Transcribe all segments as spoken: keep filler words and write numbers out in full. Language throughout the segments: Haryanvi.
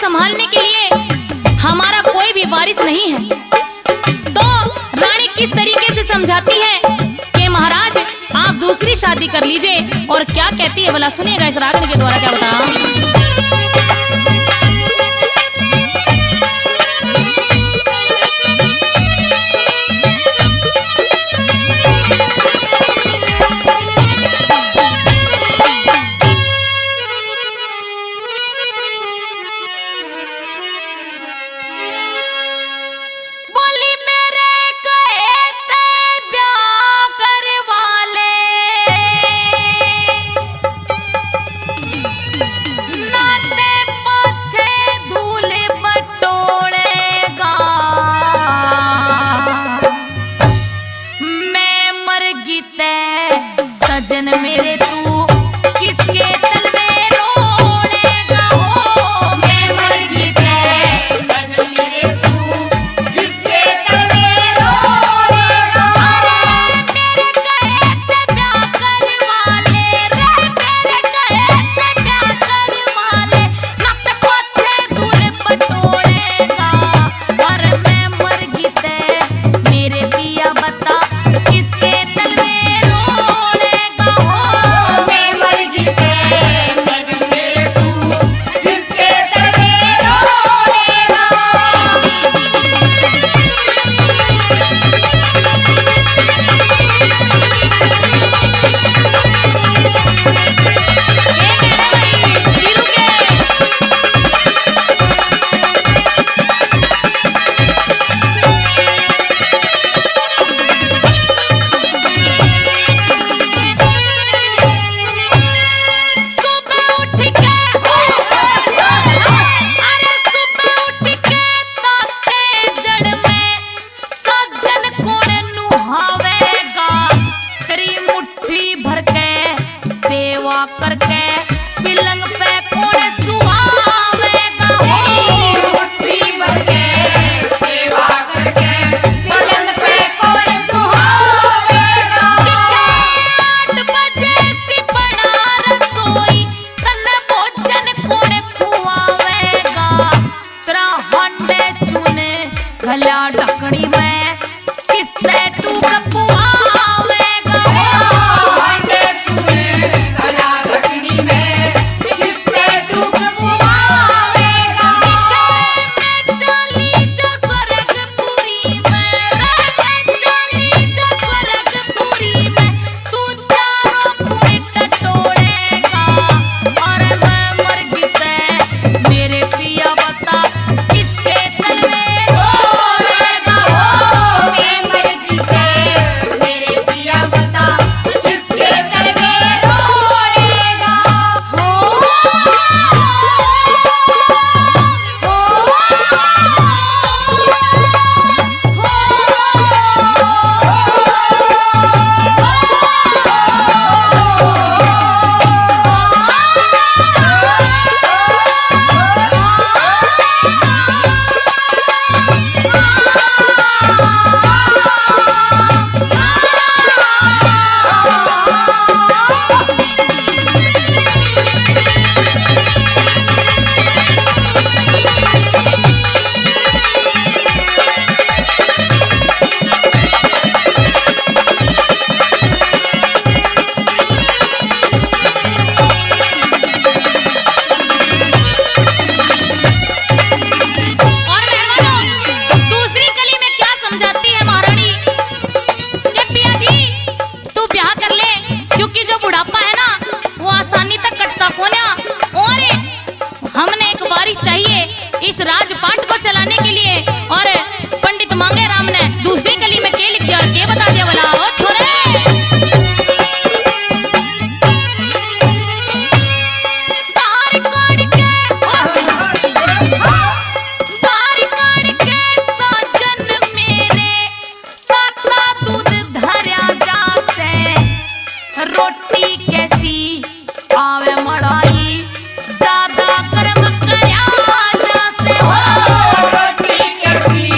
संभालने के लिए हमारा कोई भी वारिस नहीं है। तो रानी किस तरीके से समझाती है कि महाराज, आप दूसरी शादी कर लीजिए, और क्या कहती है भला, सुनिएगा इस रागनी के द्वारा क्या बताया। बोली, मेरे कहे ते ब्याह करवा ले, ना ते पाछे धूल बटोलेगा। मैं मर गई ते सजन मेरे तू किसके तलवे रोलेगा हो? मैं मर गई ते सजन मेरे तू किसके तलवे रोलेगा? अरे मेरे कहे ते ब्याह करवा ले रे, मेरे कहे ते ब्याह करवा ले, ना ते पाछे धूल बटोलेगा। और मैं मर गई ते मेरे पिया बता किसके तलवे रोलेगा हो? मैं मर गई ते सजन मेरे तू किसके तलवे रोलेगा? ये कहने भाई, हीरू के। सुबह उठ के, अरे सुबह उठ के ताते जड़ में सज्जन कौन नुहावेगा? तेरी मुट्ठी भर के सेवा करके पलंग पे कौन सुहावेगा? तेरी मुट्ठी भर के सेवा करके पलंग पे कौन सुहावेगा? आठ बजे सी बना रसोई, तन्ने भोजन कौन खुआवेगा? तेरा हांडे चूने घल्या ढकनी में किससे टूक पुआवेगा? हांडे चूने घल्या ढकनी में किससे टूक पुआवेगा? मैं चली जा स्वर्गपुरी में, मैं चली जा स्वर्गपुरी में, तू चारों कुएं टटोलेगा। और मैं मर गई से मेरे पिया बता किसके तलवे रोलेगा हो? मैं मर गई ते मेरे पिया बता किसके तलवे रोलेगा हो? और मेहरबानों, दूसरी कली में क्या समझाती है महारानी कि पिया जी, तू ब्याह कर ले, क्योंकि जो बुढ़ापा है ना, वो आसानी तक कटता कोन्या। और हमने एक वारिस चाहिए इस राजपाट को चलाने के लिए। और पंडित मांगेराम ने दूसरी कली में के लिख दिया और के बता दिया बोला, ओ छोरे। तार काट के, तार काट के साजन मेरे, ताता दूध धरया जा से, रोटी कैसी आवे मड़ाई, ज्यादा गर्म करया जा से हो। रोटी कैसी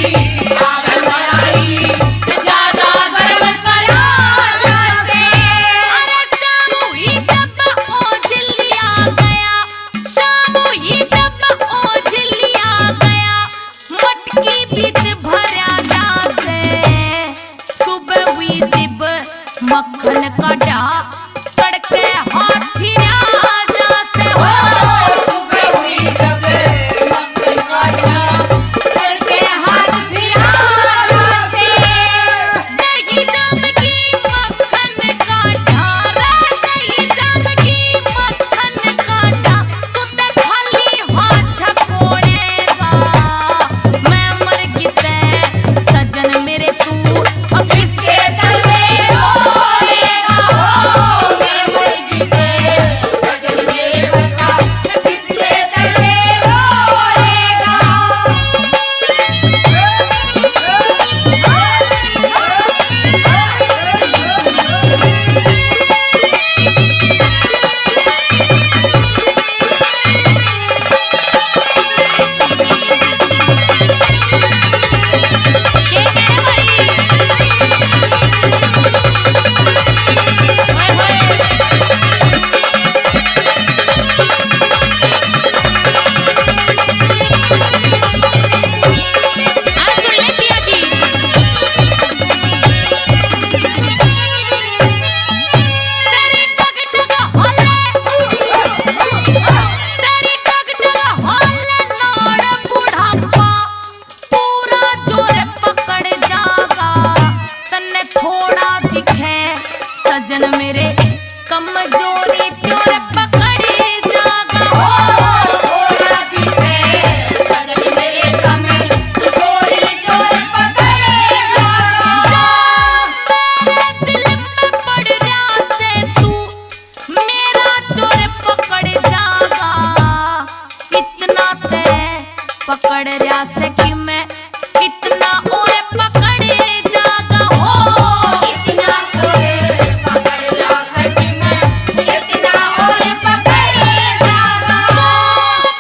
पकड़ रहा से कि मैं इतना और पकड़ जागा हो। इतना और पकड़ रहा से कि मैं इतना और पकड़ जागा।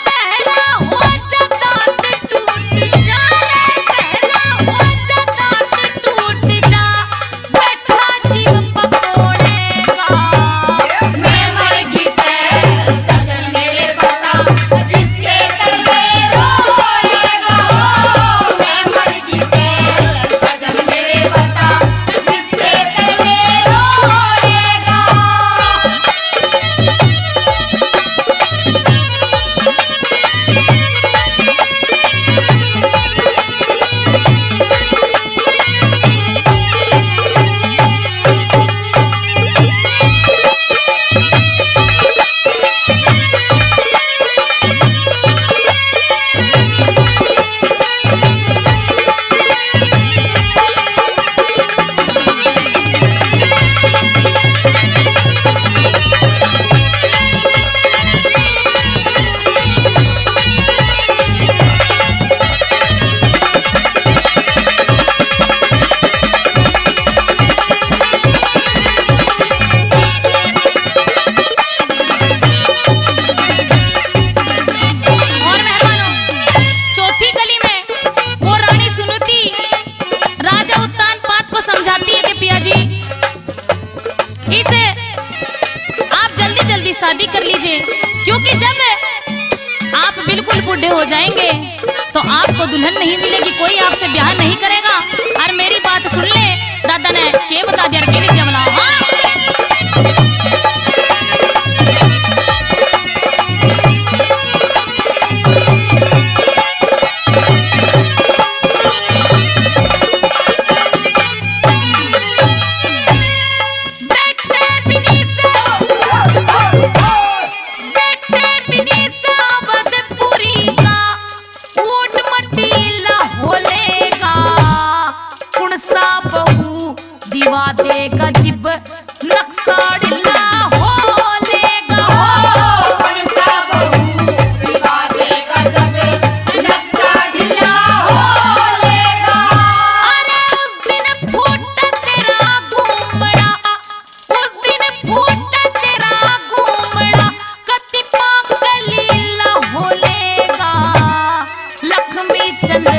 पहला हो जा दांत टूट जा रे, पहला हो जा दांत टूट जा। बैठा जीव पकोड़ेगा। मैं मर गई ते सजन मेरे बता, किसके तले रोएगा। मैं मर गई ते सजन मेरे बता, किसके तले रोएगा। और मेहरबानों, चौथी कली में वो रानी सुनीति राजा उत्तानपाद को समझाती है कि पिया जी, इसे आप जल्दी जल्दी शादी कर लीजिए, क्योंकि जब आप बिल्कुल बूढ़े हो जाएंगे तो आपको दुल्हन नहीं मिलेगी, कोई आपसे ब्याह नहीं करेगा। और मेरी बात सुन ले, दादा ने के बता दिया, के नहीं दिया, बुलाओ। हाँ। बैठे बिनी से, बैठे बिनी से अवधपुरी का ऊट मटीला हो लेगा। कौन सा बहू दिवा देगा जिब नक्शा ढीला हो लेगा। कौन सा बहू दिवा देगा जब नक्शा ढीला हो लेगा। अरे उस दिन फूट तेरा घूमड़ा, उस दिन फूट तेरा घूमड़ा, कति पागल लीला हो लेगा। लक्ष्मी चंद